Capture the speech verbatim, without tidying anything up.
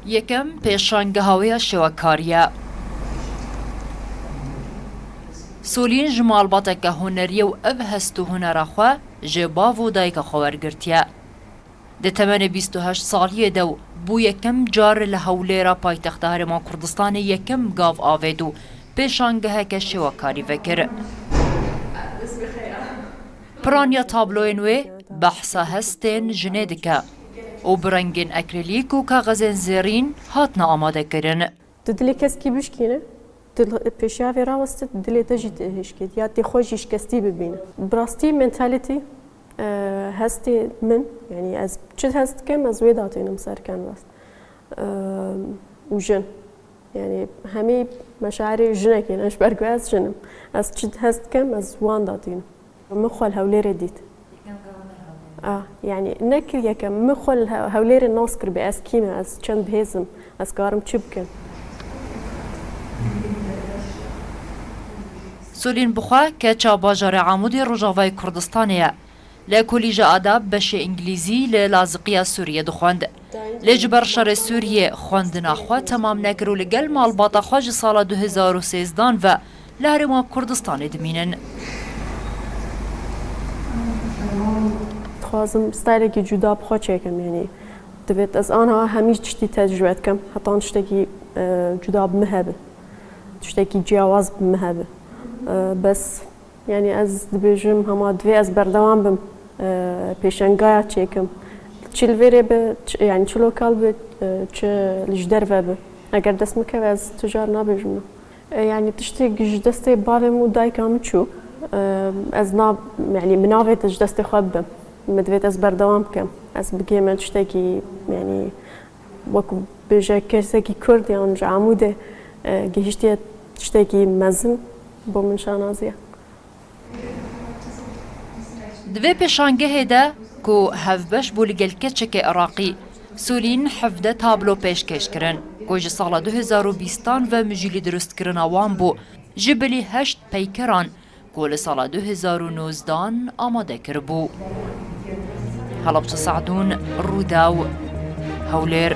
Yekem pêşangeha wê ya şêwekarî ye. Solîn ji malbateke hunerî ye û ev hest û hunera xwe ji bav û dayika xwe wergirtiye. Di temenê bîst û heşt saliyê de û bû yekem car li Hewlêra paytexta Herêma Kurdistanê yekem gav avêt û pêşangeheke şêwekarî vekir. Piraniya tabloyên wê behsa hestên jinê dike û bi rengên akrîlîk û kaxezên zêrîn hatine amadekirin. Tu dilê keskî bişkîne, tu pêşiya vê raweste, dilê te jî tê hişkê, ya tê xwe jî şikestî bibîne. Bi rastî mentality, e, hestê min, yanî ez çi hest dikim, ez wê datînim ser canvas. E, û jin. Yanî hemî meşairê jinekê ne, ji ber ku ez jin im. Ez çi hest dikim, ez wan datînim. Min xwe li Hewlêrê dît. A, yanî ne kir yekem, min xwe li He-, Hewlêrê nas kir bi ez kî me, ez çend bihêz im, ez karim çi bikim. Solîn bi xwe keça bajarê Amûdê Rojavayê Kurdistanê ye. Li Kolîja Adab beşê Îngilîzî li Laziqiya Sûriyê dixwend. Lê ji ber şerê Sûriyê xwendina xwe temam nekir û li gel malbata xwe ji sala du hezar û sêzdan ve li Herêma Kurdistanê dimînin. Dixwazim stylekî cuda bi xwe çêkim, yanî divêt ez aniha hemî tiştî tecrûbe dikim, heta tiştekî, e, cuda bi min hebe, tiştekî ciyawaz bi min hebe. E, bes, yanî ez dibêjim hema divê ez berdewam bim, e, pêşengaya çêkim. Çi li vêrê be, çi, yanî çi lokal be, e, çi li ji derve be. Eger dest min keve ez tu car nabêjim na. E, yanî tiştê ji destê bavê min û dayika min çû. E, ez na, yanî min navêt ji destê xwe bibim. Min divêt ez berdewam bikim. Ez bigihîme tiştekî, yanî wekî bêje kesekî Kurd yan ji Amûdê, e, gihiştiye tiştekî mezin bo min şanazî ye. Di vê pêşangehê de ku hevbeş bû li gel keçekê Iraqî, Solîn hevdeh tablo pêşkêş kirin ku ji sala du hezar û bîstan ve mijûlî dirustkirina wan bû, ji bilî heşt peykeran ku li sala du hezar û nozdan amade kiribû. Helebçe Sadûn, Rûdaw, Hewlêr.